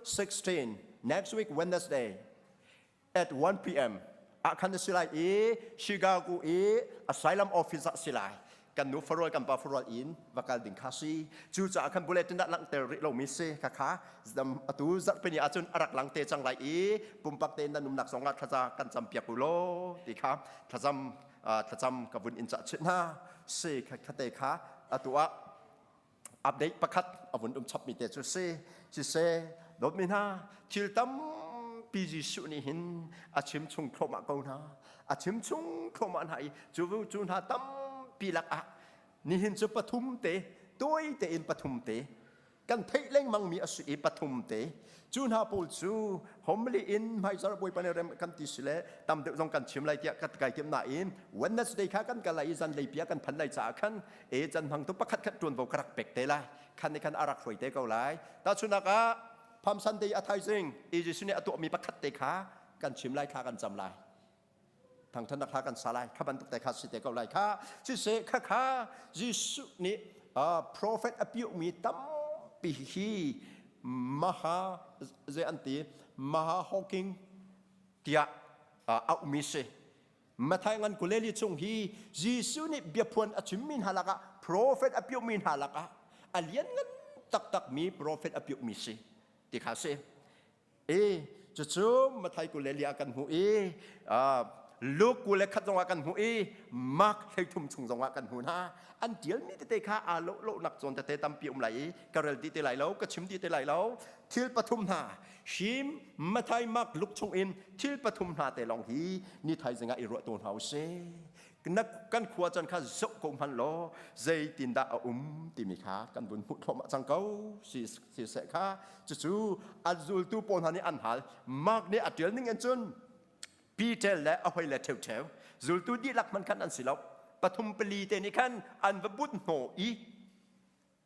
16, next week Wednesday at 1 p.m. ah khan a si lai i Chicago i asylum office ah si lai. Kan nu farual kan pa farual in va kal ding kha si. Cucaah khan bulletin ah langhter rih lomi si kha kha atu zarhpini ahcun a rak lang te cang lai i pumpak tein nan umnak zongah thlaza kan cam piak u law ti kha thlacam thlacam ka vun in cah chih hna si khate kha atu ah update pakhat a vun um chapmi te cu si. Siseh, dawtmi hna, thil tampi Jesuh nih hin a chim chung thluahmah ko hna. A chim chung thluahmah hna i cu cu hna tampi lakah nihin cu pathum te, tawi tein pathum te kan theih lengmang mi a si i pathum te. Cu hna pawl cu homily in hmaizar Bawipa nih rem kan ti si le tam deuh zong kan chim lai tiah ka kai tim nain Wednesday kha kan kal lai i zanlei pi ah kan phan lai caah khan e can hmang tu pakhat khat ṭuanvo ka rak pek te lai. Khan nih khan a rak hruai te ko lai. Tahchunhnak ah Palm Sunday a thaizing i Jesuh nih a tuahmi pakhat te kha kan chim lai, thla kan cam lai, thangthannak hla kan sa lai. Kha bantuk te kha si te ko lai kha. Siseh, kha kha Jesuh nih prophet a piuhmi tampi hi maha zei an ti, maha hawking tiah auhmi si. Matthai ngan kuleli chung hi Jesuh nih biaphuan a chimmi hna lakah, prophet a piuhmi hna lakah a lianngan taktakmi prophet a piuhmi si ti kha si. E cucu Matthai 22 ah kan hmuh i Luke 21 zongah kan hmuh i Mark 13 chung zongah kan hmuh hna. An tialmi tete kha aa lo lonak zawn tete tampi um lai i ka rel dih te lai lo, ka chim dih te lai lo. Thil pathum hna him Matthai, Mark, Luke chung in thil pathum hna te lawng hi ni thaizing ah i ruah tu hna u sih. Na kan khua can kha zoh ko hmanh law zeitindah a um timi kha kan vun hmuh thluahmah cang ko si si seh kha. Cucu a zultu pawl hna nih an hal. Mark nih a ṭial ning in cun Peter le a hoi le ṭheuṭheu zultu dihlak hmanh khan an si lo, pathum pali te nih khan an va but hnawh i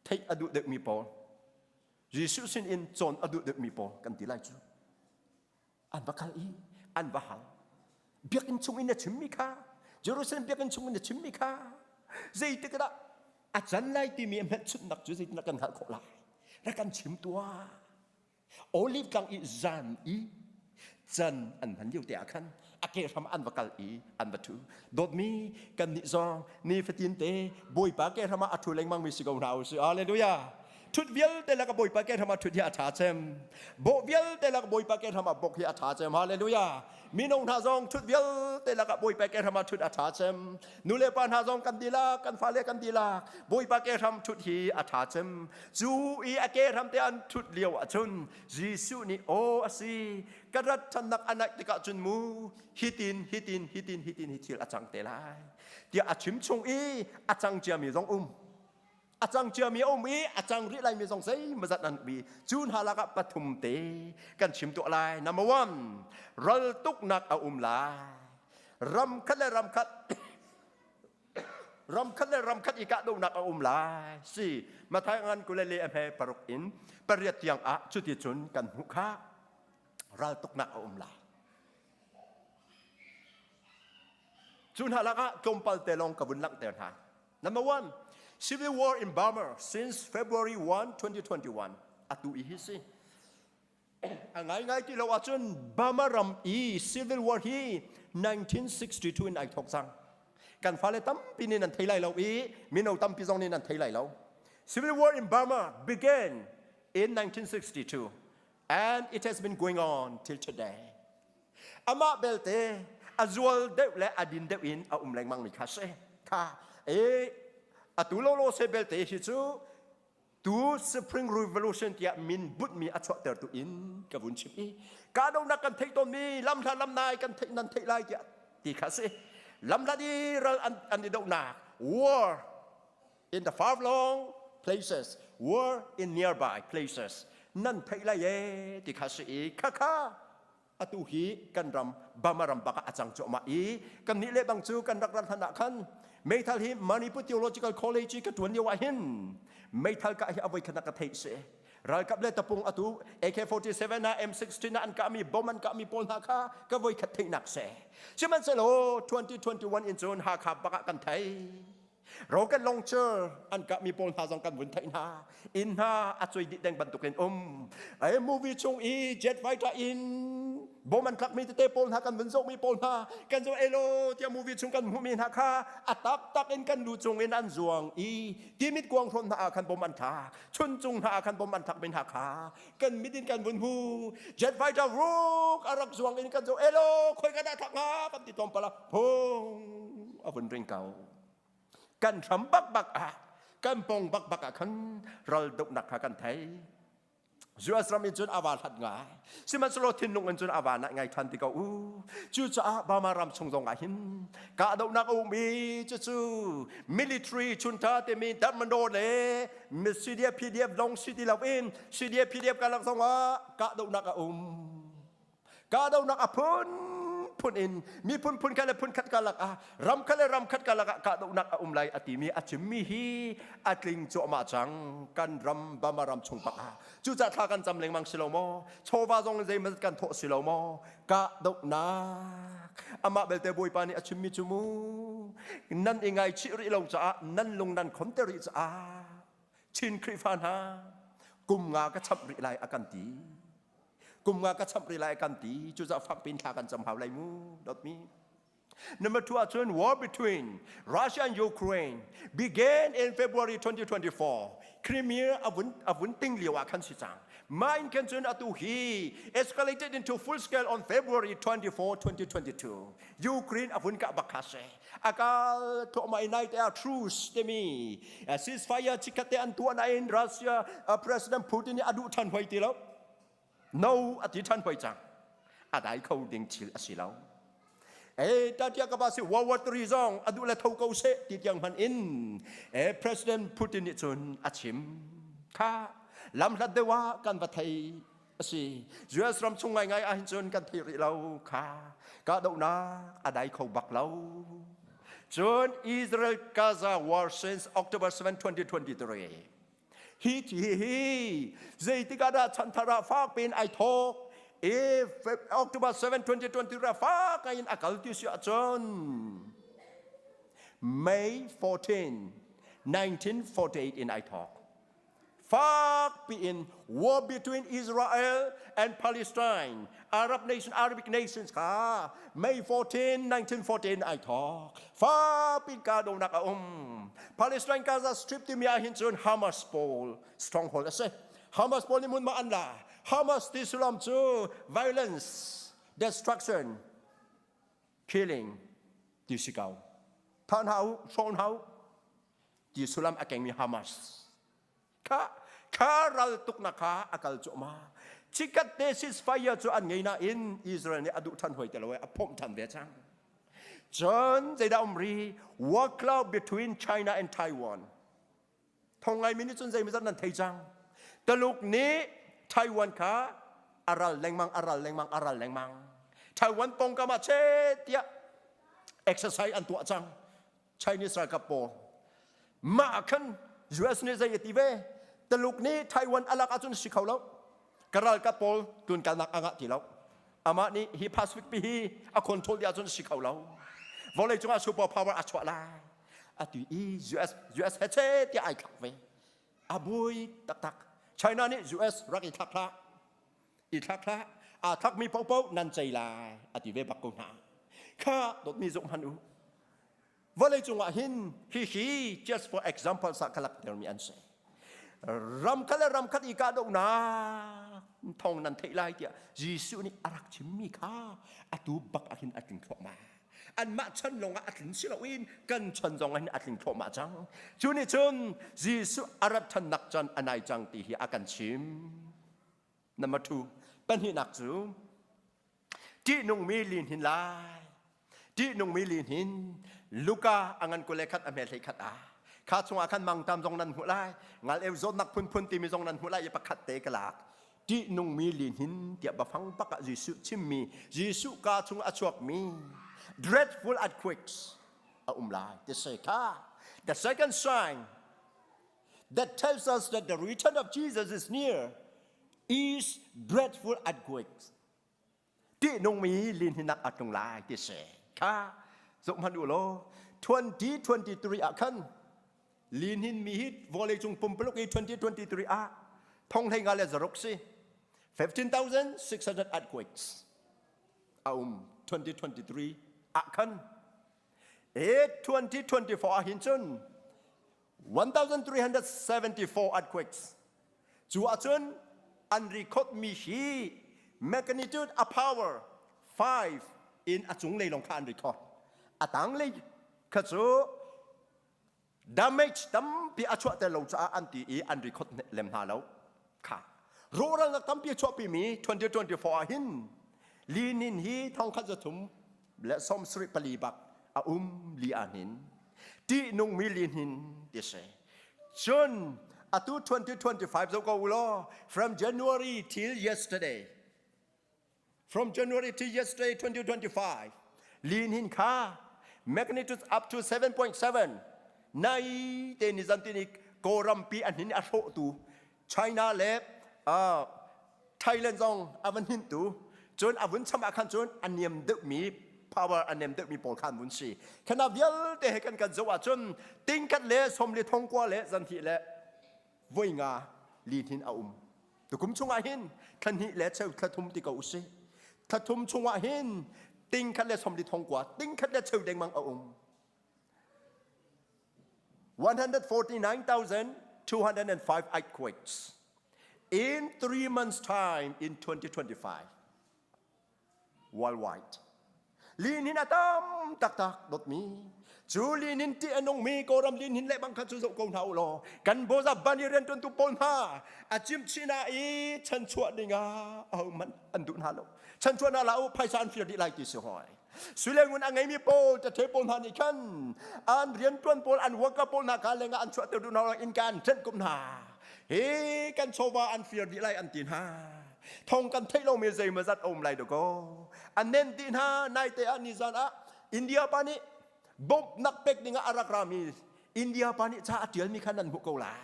theih a duh deuhmi pawl, Jesuh sin in cawn a duh deuhmi pawl kan ti lai cu, an va kal i an va hal. Biakinn chung in na chimmi kha, Jerusalem biakinn chung in na chimmi kha zeitik dah a can lai timi a hmelchunhnak cu zeitindah kan hngalh khawh lai, rak kan chim tuah. Olive tlang i zan i can an hman lio te ah khan a ke hram an va kal i an va ṭhu. Dawtmi kan nih zong nifatin te Bawipa ke hram ah a ṭhu lengmang mi si ko hna u sih. Hallelujah. Ṭhut vialte lak Bawipa ke hram ah ṭhut hi a ṭha cem. Bawh vialte lak Bawipa ke hram ah bawk hi a ṭha cem. Hallelujah. Mino hna zong ṭhut vialte lakah Bawipa ke hram ah ṭhut a ṭha cem. Nu le pa hna zong kan dihlak, kan fale kan dihlak Bawipa ke hram ṭhut hi a ṭha cem. Cu i a ke hram te an ṭhut lio ahcun Jesuh nih, aw a si, ka rat ṭhannak a naih tikah cun mu hitin hitin hitin hitin hi thil a cang te lai tiah a chim chung i a cang ciami zong um, a cang ciami a um i a cang rih laimi zong zeimawzat an um i cu hna lakah pathum te kan chim tuah lai. Number one, raltuknak a um lai. Ram khat le ram khat, ram khat le ram khat i kahdohnak a um lai si. Matthai ngan 26 in 8 tiang ah cuti cun kan hmuh kha. Raltuknak a um lai. Cu hna lakah tlawmpal te lawng ka vun langhter hna. Number one, civil war in Burma since February 1, 2021. Atu i hi si. A ngaingai ti lo ahcun Burma ram i civil war hi 1962 in ai thawk cang. Kan fale tampi nih nan thei lai lo i mino tampi zong nih nan thei lai lo. Civil war in Burma began in 1962 and it has been going on till today. Amah belte a zual deuh le a din deuh in a um lengmang mi kha si. Kha e atu lo lo se belte hi cu tu Spring Revolution tiah min but mi a chuahter tu in ka vun chim i kahdohnak kan theih tawn mi lamhla lamnai kan theih nan theih lai tiah ti kha si. Lamhla di ral an i dohnak, war in the far long places, war in nearby places nan theih lai e ti kha si i khakha atu hi kan ram Burma ram bak ah a cang cuahmah i kan nih le bang cu kan rak ran hlan ah khan meithal hi Manipur Theological College i ka tuan lio ah hin meithal kah hi a voi khat ka theih si. Ralkap le tapung atu AK-47 na M16 na an kahmi bom an kahmi pawl hna kha ka voi khat theihnak si. Sihmanhsehlaw 2021 in cun Hakha bak ah kan thei. Rocket launcher an kahmi pawl hna zong kan vun theih hna. Inn hna a cuai dih deng bantukin um. Ai movie chung i jet fighter in bom an tlakmi tete pawl hna kan vun zohmi pawl hna kan zoh elo tiah movie chung kan hmuhmi hna kha a taktak in kan lu cung in an zuang i timit kuang hrawn hna ah khan bom an thlak chun cung hna ah khan bom an thlak mi hna kha kan mit in kan vun hmu jet fighter ruk a rak zuang in kan zoh elo khoi ka dah thlak hnga kan ti tlawmpal ah phung a vun ring ko. Kan hram bakbak ah kan pong bakbak ah khan ral dohnak kha kan thei. US ram in cun a va hlat ngai. Sihmanhsehlaw thinlung in cun a va nai ngai ṭhan ti ko u. Cucaah Burma ram chung zong ah hin kahdohnak a um i cucu military chunta timi Tatmadaw le CDF PDF lawng si ti loin CDF PDF karlak zong ah kahdohnak a um. Kahdohnak a phunphun in miphun phun khat le phun khat karlak ah ram khat le ram khat karlak ah kahdohnak a um lai a timi a chimmi hi a tling cuahmah cang kan ram Burma ram chung bak ah. Cucaah thla kan cam lengmang si lo maw? Chawva zong in zeimawzat kan thawh si lo maw? Kahdohnak amah belte Bawipa nih a chimmi cu mu nan i ngaichih rih lo caah nan lung nan khon te rih caah Chin Khrihfa hna kum nga ka chamh rih lai a kan ti. Kum nga ka chamh rih lai kan ti. Cucaah fak pin thla kan cam hau lai mu dawtmi. Number 2 ahcun war between Russia and Ukraine began in February 2024. Crimea a vun ting lio ah khan si cang. Mah in khan cun atu hi escalated into full scale on February 24, 2022. Ukraine a vun kah bak kha si. Akal thawhmah i night ah truce timi ceasefire chikkhat te an tuah nain Russia President Putin nih a duh ṭhan hoi ti lo. No a ti ṭhan hoi cang. A dai kho ding thil a si lo. E tatia ka ba si World War III zong a duh le tho ko seh ti tiang hman in e President Putin nih cun a chim. Kha lamhlat deuh ah kan va thei a si. US ram chung ngaingai ahhin cun kan thei rih lo kha kahdohnak a dai kho bak lo. Cun Israel Gaza war since October 7, 2023. Hi hi hi zeitik ah dah chanthar ah fak piin ai thawk i October 7, 2023 ah fak in a kal ti si ahcun May 14, 1948 in ai thawk. Fak piin war between Israel and Palestine, Arab nation, Arabic nations kha May 14, 1914 ai thawk. Fak piin kahdohnak a um. Palestine Gaza Strip timi ah hin cun Hamas pawl stronghold a si. Hamas pawl nih hmunhma an la. Hamas ti sullam cu violence, destruction, killing ti si ko. Thah hna u, hrawh hna u ti sullam a kengmi Hamas. Kha kha ral tuknak kha a kal cuahmah. Chikat te ceasefire cu an ngei nain Israel nih a duh ṭhan hoi te lo i a phomh ṭhan ve cang. Cun zeidah um ri war cloud between China and Taiwan. Thong ngaimi nih cun zeimawzat nan thei cang. Taluk nih Taiwan kha a ral lengmang, a ral lengmang, a ral lengmang. Taiwan pongkam ah che tiah exercise an tuah cang. Chinese ralkap pawl. Mah ah khan US nih zei a ti ve? Taluk nih Taiwan a lak ahcun si kho lo. Ka ralkap pawl tlunkalnak a ngah ti lo. Amah nih hi Pacific pi hi a control dih ahcun si kho lo. Vawlei cungah super power a chuah lai. Atu i US US he che tiah ai thlak ve. A bui taktak. China nih US rak i thlak hlah. I thlak hlah. Aa thlakmi paohpaoh nan cei lai a ti ve bak ko hna. Kha dawtmi zong hman u. Vawlei cungah hin hihi just for example sa ka laktermi an si. Ram khat le ram khat i kahdohnak thawng nan theih lai tiah Jesuh nih a rak chimmi kha atu bak ah hin a tling thluahmah. Anmah chan lawngah a tling si loin kan chan zong ah hin a tling thluahmah cang. Cu nih cun Jesuh a rat ṭhannak caan a nai cang ti hi a kan chim. Number 2, pahnihnak cu ṭihnungmi lihnin lai. Ṭihnungmi lihnin Luka a ngan 21 a hme 11 ah kha chungah khan mangṭam zong nan hmuh lai, ngal eu zawtnak phunphun timi zong nan hmuh lai i pakhat te ka lak. Ṭihnungmi lihnin tiah biafang bak ah Jesuh chimmi, Jesuh kaa chung a chuakmi dreadful earthquakes a um lai ti si kha. The second sign that tells us that the return of Jesus is near is dreadful earthquakes. Ṭihnungmi lihninnak a tlung lai ti si. Kha zoh hmanh u law 2023 ah khan. Lihnin mi hi vawleicung pumpuluk i 2023 ah thong hlei nga le zaruk si. 15,600 earthquakes a um 2023 ah khan. E 2024 ah hin cun 1374 earthquakes cu ahcun an record mi hi magnitude a power 5 in a cung lei lawng kha an record a tang lei kha cu damage tampi a chuahter lo caah an ti i an record lem hna lo kha rawhralnak tampi a chuahpi mi 2024 ah hin linin hi thongkhat zathum le 74 bak a um li ah hin ṭihnungmi lihnin ti si cun atu 2025 zoh ko u law from January till yesterday from January till yesterday 2025 lihnin kha magnitude up to 7.7 nai te ni zan tini Kawlrampi a hnin a hrawhtu China le uh, Thailand zong a van hnintu cun a vun cham ah khan cun a niam deuhmi power a niam deuhmi pawl kha an vun si khana vialte he kan kan zoh ahcun tingkhat le somli thongkua le zanhnih le voi nga lihnin a um tukum chungah hin thla hnih le cheu thla thum ti ko usih thla thum chungah hin tingkhat le somli thongkua tingkhat le cheu dengmang a um 149,205 earthquakes in 3 months time in 2025 worldwide. Lihnin a tam taktak dawtmi. Cu lihnin ti a nungmi Kawlram lihnin le bang kha cu zoh ko hna u law kan boza bani riantuantu pawl hna a cimchin ah i chanchuah ding ah ahohmanh an duh hna lo. Chanchuah hna la u phaisa an fir dih lai ti si hoi. Sule ngun a ngeimi pawl ṭaṭhe pawl hna nih khan an rianṭuan pawl an worker pawl hna kha lengah an chuahter duh hna lo innka an ṭhenh kum hna. Hi kan chawva an fir dih lai an ti hna. Thong kan theih lomi zeimawzat a um lai dakaw. An nen dih hna naite ah nizan ah India pa nih bawmhnak pek dingah a rak rami India pa nih ca a ṭialmi kha nan hmuh ko lai.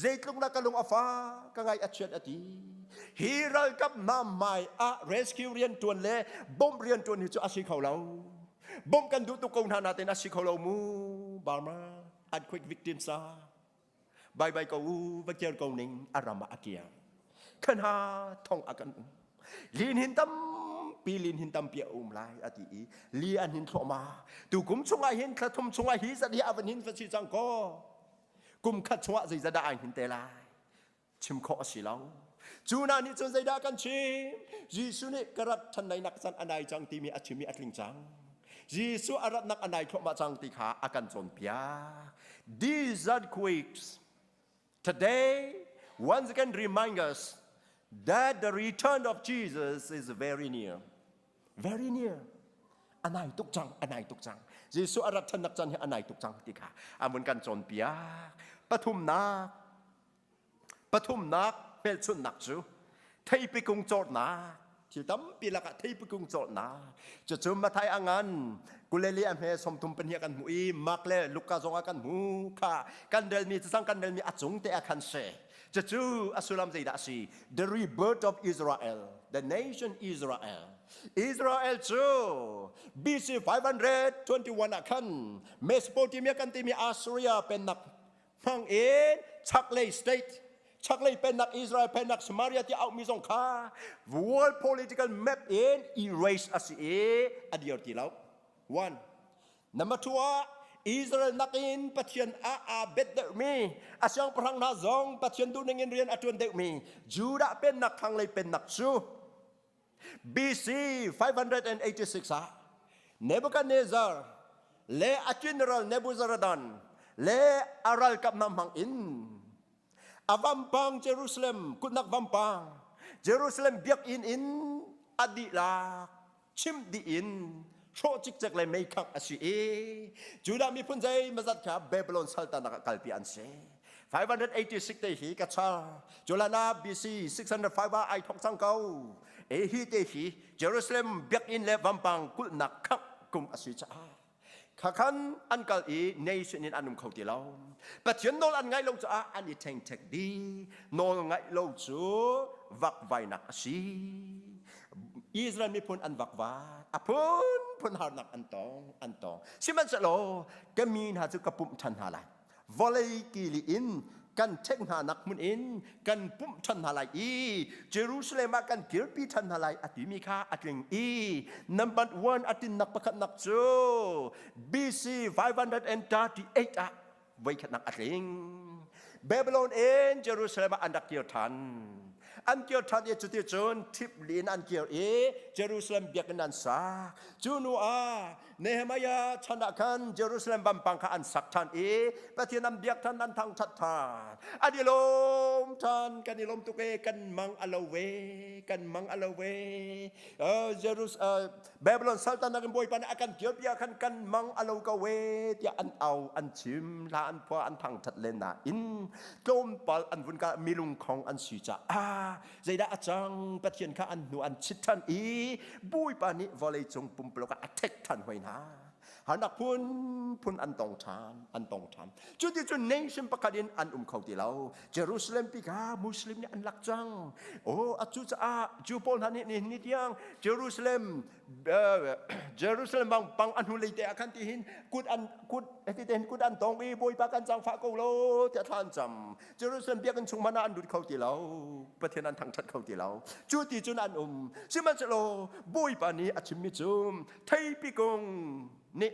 Zeitluk dah ka lung a fak, ka ngaih a chiat a ti. Hi ralkap hna hmai ah rescue rian ṭuan le bomb rian ṭuan hi cu a si kho lo. Bomb kan duh tuk ko hna nain a si kho lo mu. Burma earthquake victims ah bye bye ko u va kir ko ning a ram ah a kiang. Khan ha thong a kan um. Lin hin tampi lin hin tampi a um lai a ti i li an hin thluahmah. Tu kum chungah hin thla thum chungah hi zat hi a van hin va si cang kaw. Kum khat chungah zeizat dah ai hnin te lai? Chim khawh a si lo. Cu hna nih cun zeidah kan chim? Jesuh nih ka rat ṭhan lainak can a nai cang timi a chim i a tling cang. Jesuh a ratnak a nai thluahmah cang ti kha a kan cawnpiak. These earthquakes today once again remind us that the return of Jesus is very near. Very near. A nai tuk cang, a nai tuk cang. Jesuh a rat ṭhannak caan hi a nai tuk cang ti kha a mun kan cawnpiak. Pathumnak, pathumnak hmelchunhnak cu theipi kung cawrnak thil tampi lakah theipi kung cawrnak cucu Mathai a ngan kuleli a hme 32 kan hmu i Mark le Luka zong ah kan hmu kha kan relmi cacang kan relmi a cung te ah khan si Cucu a sullam zeidah a si? The rebirth of Israel, the nation Israel. Israel cu BC 521 ah khan Mesopotamia kan timi Assyria pennak hmang in chaklei state chaklei pennak Israel pennak Samaria ti auhmi zong kha world political map in erase a si i a dir ti lo. One. Number two ah Israel nakin Pathian ah aa bet deuhmi a siangpahrang hna zong Pathian duhning in rian a ṭuan deuhmi Judah pennak thlanglei pennak cu BC 586 ah Nebuchadnezzar le a general Nebuzaradan le a ralkap hna hmang in a vampang Jerusalem kutnak vampang Jerusalem biakinn in a dihlak chimh dih in hrawh cikcek le meikhangh a si i Judah miphun zeimawzat kha Babylon saltanak ah kalpi an si. 586 te hi ka char. Julana BC 605 ah ai thok cang ko. E hi te hi Jerusalem biakinn le vampang kulhnak khangh kum a si caah khakhan an kal i nation in an um kho ti lo. Pathian nawl an ngaih lo caah an i ṭhengṭhek dih. Nawl ngaih lo cu vakvainak a si. Israel miphun an vakvai. A phunphun harnak an tong, an tong. Sihmanhsehlaw ka mi hna cu ka pumh ṭhan hna lai. Vawlei kili in kan ṭhek hna nak hmun in kan pumh ṭhan hna lai i Jerusalem ah kan kirpi ṭhan hna lai a timi kha a tling i number one a tinnak pakhatnak cu BC 538 ah voikhatnak a tling. Babylon in Jerusalem ah an rak kir ṭhan. An kir ṭhan i cuticun ṭhip in an kir i Jerusalem biakinn an sak. Cu hnu ah Nehemiah chan ah khan Jerusalem vampang kha an sak ṭhan i Pathian an biak ṭhan, an thangṭhat ṭhan. An i lawm ṭhan, kan i lawm tuk e, kan mang a lo ve, kan mang a lo ve. Jerus Babylon saltanak in Bawipa nih a kan kirpi ah khan kan mang a lo ko e tiah an au, an chim, hla an phuah, an thangṭhat len nain tlawmpal an vun ka milungkhong an si caah zeidah a cang Pathian kha an hnu an chit ṭhan i Bawipa nih vawleicung pumpuluk ah a ṭhek ṭhan hoi hna. Harnak phunphun an tong ṭhan, an tong ṭhan. Cuticun nation pakhat in an um kho ti lo. Jerusalem pi kha Muslim nih an lak cang. Oh, a cucaah Jew pawl hna nih nihin ni tiang Jerusalem Jerusalem bang pang a hnulei te ah khan ti hin kut an kut heti te hin kut an tong i Bawipa kan cangfah ko lo tiah thla an cam. Jerusalem biakinn chung hmanh ah an lut kho ti lo. Pathian an thangṭhat kho ti lo. Cu ti cun an um. Sihmanhsehlaw Bawipa nih a chimmi cu theipi kung nih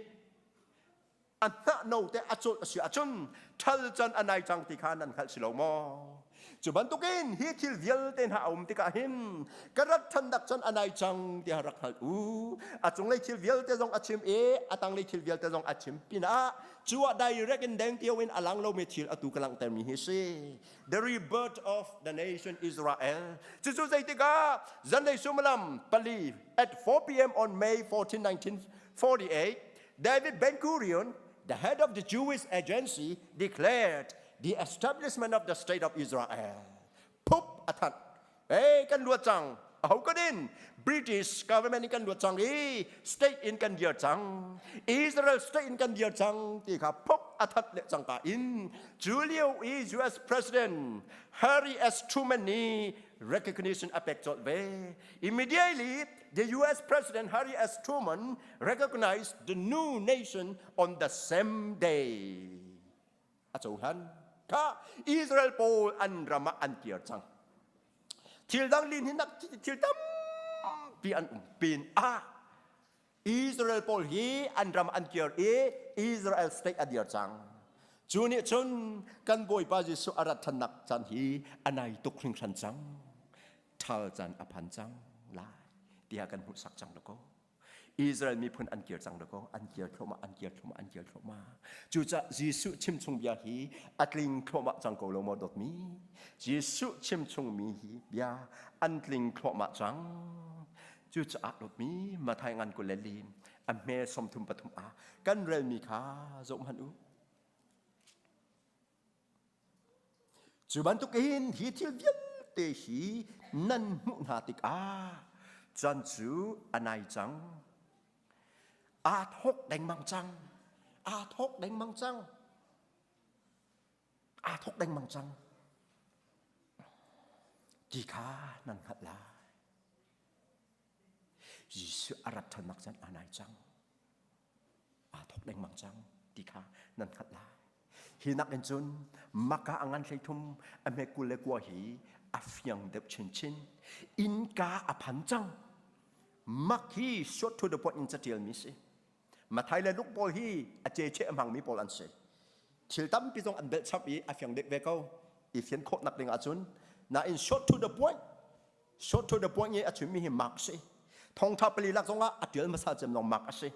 a hnah no te a cawlh a si ahcun ṭhal can a nai cang ti kha nan hngalh si lo maw? Cu bantukin hi thil vialte hna a um tikah hin ka rat ṭhannak can a nai cang tiah rak hngalh u. A cunglei thil vialte zong a chim i a tanglei thil vialte zong a chim pinah cu ah direct in dengteo in a lang lomi thil atu ka langhtermi hi si. The rebirth of the nation Israel. Cucu zeitikah zanlei suimilam pali at 4 p.m. on May 14, 1948, David Ben Gurion, the head of the Jewish agency, declared the establishment of the state of Israel. Phup a thanh. Hey, kan luat cang. Aho kan in British government in kan luat cang i state in kan dir cang. Israel state in kan dir cang ti kha phup a that le cangka in cu lio i US President Harry S. Truman nih recognition a pek colh ve. Immediately, the US President Harry S. Truman recognized the new nation on the same day. A cohlan kha Israel pawl an ram ah an kir cang. Thil dang lin hi nak thil tampi an um pin ah Israel pawl hi an ram an kir i Israel state a dir cang. Cu nih cun kan Bawipa Jesuh a rat ṭhannak caan hi a nai tuk hringhran cang. Ṭhal caan a phan cang lai tiah kan hmuhsak cang lo ko. Israel miphun an kir cang lo ko. An kir thluahmah, an kir thluahmah, an kir thluahmah. Cucaah Jesuh chimchung bia hi a tling thluahmah cang ko lo maw dawtmi? Jesuh chimchungmi hi bia an tling thluahmah cang. Cucaah dawtmi Matthai ngan 24 a hme 33 ah kan relmi kha zoh hmanh u. Cu bantukin hi thil vialte hi nan hmuh hna tikah caan cu a nai cang. Aa thawk dengmang cang. Aa thawk dengmang cang. Aa thawk dengmang cang. Ti kha nan hngalh lai. Jesuh a rat ṭhannak caan aa nai cang. Aa thawk lengmang cang ti kha nan hngalh lai. Hi nakin cun Maka a ngan 33 a hme 29 hi a fiang deuh chinchin. Innka a phan cang. Mak hi short to the point in catialmi si. Mathai le Luke pawl hi a cece a hmangmi pawl an si. Thil tampi zong an belh chap i a fiang deuh ve ko. I fian khawh nak ding ahcun nain short to the point short to the point i a chimmi hi mark si thongtha pali lak zongah a tial hmasa cem zong mark a si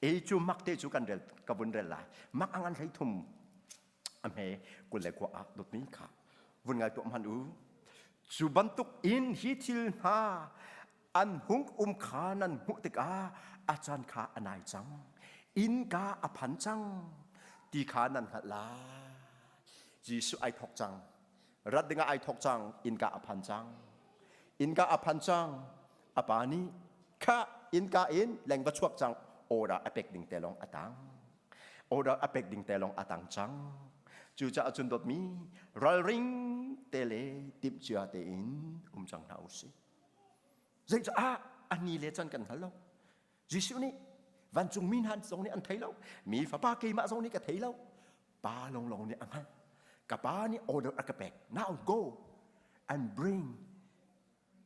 e cu mark te cu kan rel ka vun rel lai mark ang an hlei thum a hme 29 ah dawtmi kha vun ngai tuah hman u cu bantuk in hi thil hna an hung um kha nan hmuh tikah a caan kha a nai cang innka a phan cang ti kha nan hngalh lai Jesuh ai thawk cang rat dingah ai thawk cang innka a phan cang innka a phan cang a pa nih kha innka in leng va chuak cang order a pek ding te lawng a tang order a pek ding te lawng a tang cang cucaah cun dawtmi ralring te le timhcia tein um cang hna usih zeicah a ni le can kan hngal lo Jesuh nih vancungmi hna zong nih an thei lo mi fapa keimah zong nih ka thei lo. Pa lawnglawng nih a hngalh. Ka pa nih order a ka pek. Now go and bring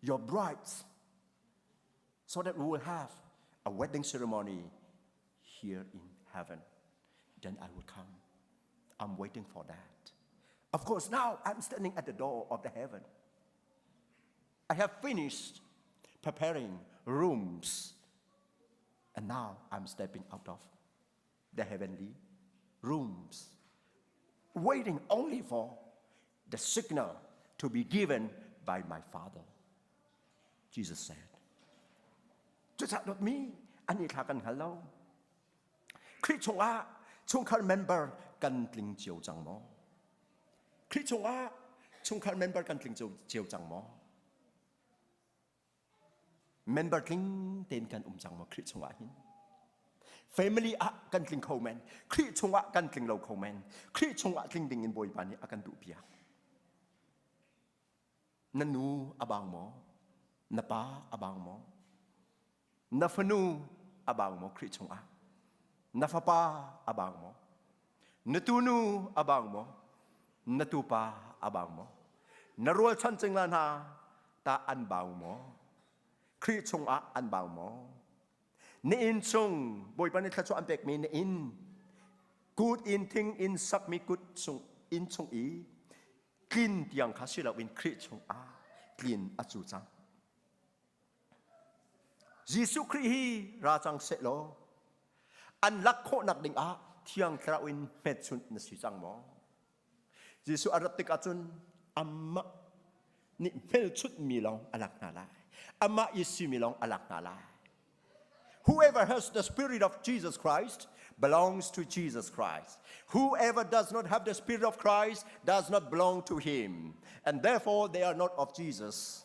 your brides so that we will have a wedding ceremony here in heaven. Then I will come. I'm waiting for that. Of course, now I'm standing at the door of the heaven. I have finished preparing rooms, and now I'm stepping out of the heavenly rooms, waiting only for the signal to be given by my Father. Jesus said. Cucaah dawtmi an i thla kan hngal lo. Khrih chungah chungkhar member kan tling cio cang maw? Khrih chungah chungkhar member kan tling cio cang maw? Member tling tein kan um cang maw Khrih chungah hin? Family ah kan tling kho men, Khrih chungah kan tling lo kho men. Khrih chungah tling ding in Bawipa nih a kan duh piak. Na nu a bang maw? Na pa a bang maw? Na fanu a bang maw Khrih chungah? Na fapa a bang maw? Na tunu a bang maw? Na tupa a bang maw? Na rualchan cingla hna ta an bang maw? Khrih chungah an bang maw? Na inn chung Bawipa nih thluachuah an pekmi na inn kut in thing in sakmi kut chung inn chung i tlin tiang kha si loin Khrih chungah tlin a cu cang. Jesuh Khrih hi ra cang sehlaw an lak khawhnak dingah Thiang Thlarau in hmetchunh na si cang maw? Jesuh a rat tikah cun amah nih hmelchunhmi lawng a lak hna lai. Amah i simi lawng a lak hna lai. Whoever has the spirit of Jesus Christ belongs to Jesus Christ. Whoever does not have the spirit of Christ does not belong to him, and therefore they are not of Jesus.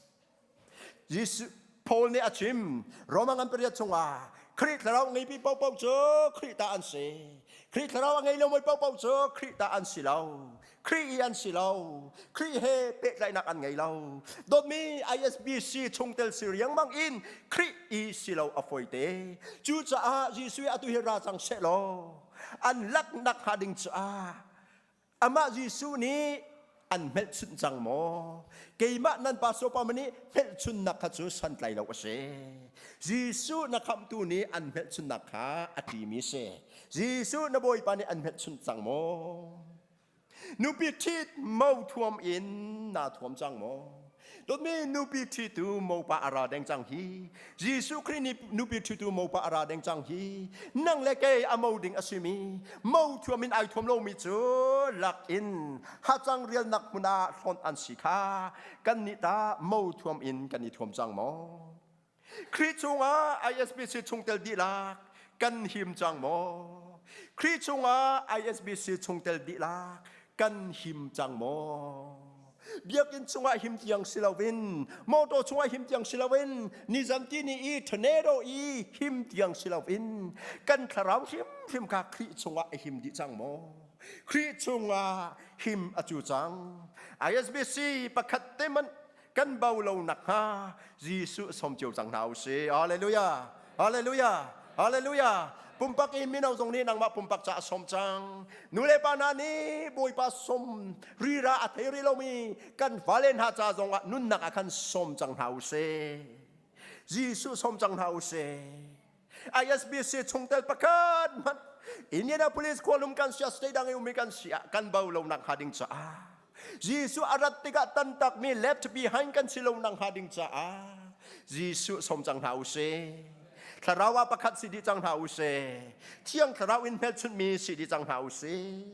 Jesuh Paul nih a chim Roma ngan pariat chungah Khrih thlarau ngeipi paohpaoh cu Khrih ta an si. Khrih thlarau a ngei lomi paohpaoh cu Khrih ta an si lo. Khrih i an si lo. Khrih he pehtlaihnak an ngei lo. Dawtmi ISBC chungtel si riangmang in Khrih i si lo a fawite. Cucaah Jesuh atu hi ra cang seh law an laknak hnga ding caah Amah Jesuh nih an hmelchunh cang maw? Keimah nan pastor pa nih hmelchunnak kha cu santlai lo a si. Jesuh na khamhtu nih an hmelchunnak kha a ṭimi a si. Jesuh na Bawipa nih an hmelchunh cang maw? Nupi ṭhit mo thuam in naa thuam cang maw? Dawtmi nupi ṭhitu mopa a ra deng cang hi. Jesuh Khrih nih nupi ṭhitu mopa a ra deng cang hi. Nang le kei a mo ding a simi mo thuam in ai thuam lomi cu lak in hacang rialnak hmun ah hlawnh an si kha kan nih ta mo thuam in kan i thuam cang maw? Khrih chungah ISBC chungtel dihlak kan him cang maw? Khrih chungah ISBC chungtel dihlak kan him cang maw? Biakinn chungah him tiang si loin, motor chungah him tiang si loin, nizan ti ni i tornado i him tiang si loin, kan thlarau hrimhrim kha Khrih chungah a him dih cang maw? Khrih chungah him a cu cang. ISBC pakhat te man kan bo lo nakhnga Jesuh som cio cang hna u sih. Hallelujah. Hallelujah. Hallelujah. Pumpak in mino zong nih nangmah pumpak ca a som cang. Nu le pa hna nih Bawipa som rira a thei rih lomi kan fale hna ca zong ah nunnak ah khan som cang hna u sih. Jesuh som cang hna u sih. ISBC chungtel pakhat hmanh Indianapolis khualum kan sia state dang i umi kan si ah kan bo lo nak hnga ding caah Jesuh a rat tikah tantakmi left behind kan si lo nak hnga ding caah Jesuh som cang hna u sih. Thlarau ah pakhat si dih cang hna u sih. Thiang thlarau in hmelchunhmi si dih cang hna u sih.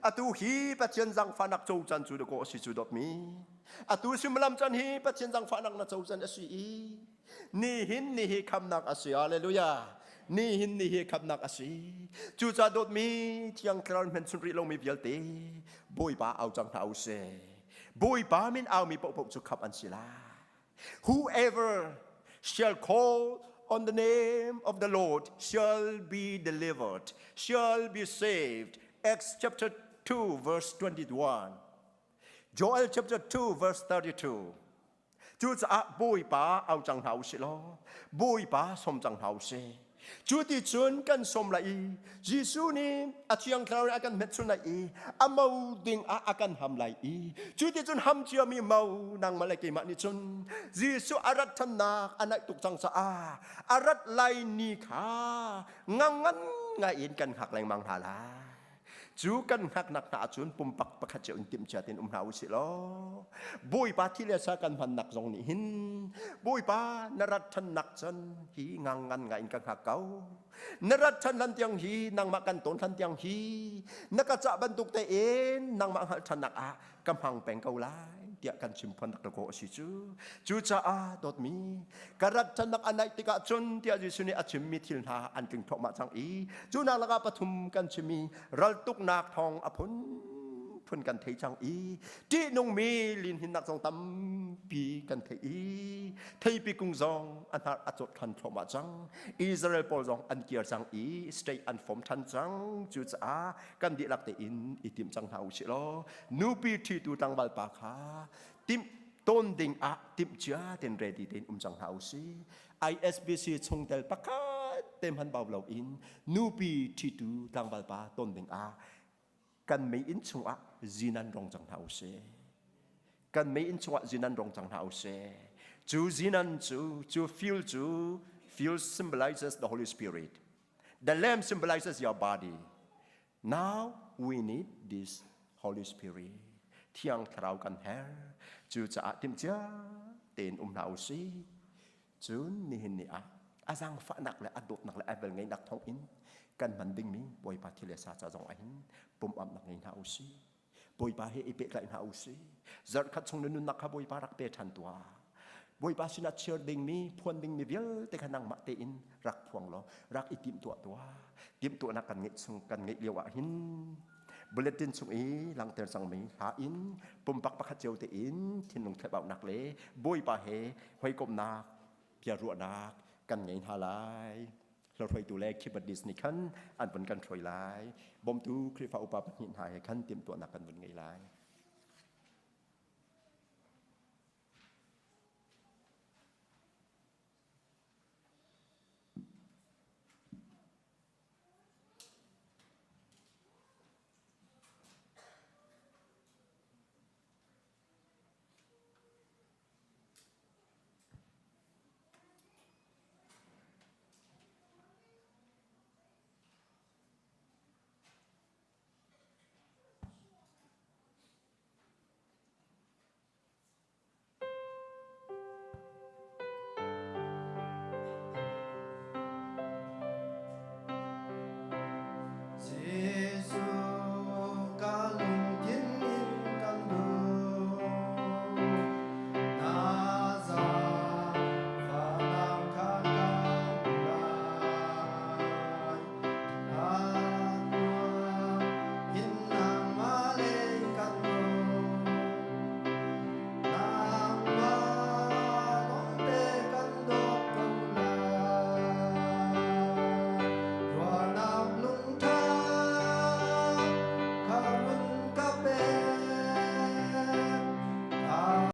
Atu hi Pathian zangfahnak co can cu dakaw a si cu dawtmi. Atu suimilam can hi Pathian zangfahnak na co can a si i nihin ni hi khamnak a si. Hallelujah. Nihin ni hi khamnak a si. Cucaah dawtmi Thiang Thlarau hmenchunh rih lomi vialte Bawipa au cang hna u sih. Bawipa min aumi paohpaoh cu khamh an si lai. Whoever shall call on the name of the Lord shall be delivered, shall be saved. Acts chapter 2 verse 21. Joel chapter 2 verse 32. Cucaah Bawipa au cang hna u sih law Bawipa som cang hna u sih. Cu ti cun kan sawm lai i Jesuh nih a thiang thlarau in a kan hmetchun lai i a mo ding ah a kan ham lai i cu ti cun ham ciami mo nangmah le keimah nih cun Jesuh a rat ṭhannak a naih tuk cang caah a rat lai ni kha ngangngan ngai in kan hngak lengmang hna lai. Cu kan hngaknak hna ahcun pumpak pakhat cio in timhcia tein um hna usih law Bawipa thi le sa kan hmannak zong nih hin Bawipa na rat ṭhannak can hi ngangngan ngai in ka hngak ko. Na rat ṭhan hlan tiang hi nangmah kan tawn hlan tiang hi na ka cah bantuk tein nangmah hngalh ṭhannak ah ka hmang peng ko lai tiah kan chim phuan rak ko a si cu. Cucaah dawtmi ka rat ṭhannak a naih tikah cun tiah Jesuh nih a chimmi thil hna an tling thluahmah cang i cu nak lakah pathum kan chimmi raltuknak thawng a phun phun kan thei cang i ṭihnungmi linhinnak zong tampi kan thei i theipi kung zong a hnar a cawt ṭhan thluahmah cang. Israel pawl zong an kir cang i state an form ṭhan cang. Cucaah kan dihlak tein i tim cang hna u sih law nupi ṭhitu tlangval pa kha timh tawn ding ah timh cia ten ready tein um cang hna u sih. ISBC chungtel pakhat te hman bau loin nupi ṭhitu tlangval pa tawn ding ah kan mei inn chungah zinan rong cang hna u sih. Kan mei inn chungah zinan rong cang hna u sih. Cu zinan cu, cu fuel cu, fuel symbolizes the Holy Spirit. The lamb symbolizes your body. Now we need this Holy Spirit. Thiang Thlarau kan her. Cucaah timhcia tein um hna u sih. Cun nihin ni ah a zaangfahnak le a dawtnak le a velngeihnak thawngin kan hman dingmi Bawipa thil le sa ca zong ahhin pumh-amnak ngei hna u sih. Bawipa he i pehtlaih hna u sih. Zarhkhat chung na nunnak kha Bawipa rak pe ṭhan tuah. Bawipa sinah chir dingmi, phuan dingmi vialte kha nangmah tein rak phuang law rak i timhtuah tuah. Timhtuahnak kan ngeih chung kan ngeih lio ah hin bulletin chung i langhter cangmi hla in pumpak pakhat cio tein thinlung thlebaunak le Bawipa he hawikomhnak biaruahnak kan ngei hna lai. Hlorhruaitu le keyboardist nih khan an vun kan hruai lai. Bawmtu Khrihfa upa pahnih hna he khan timhtuahnak kan vun ngei lai.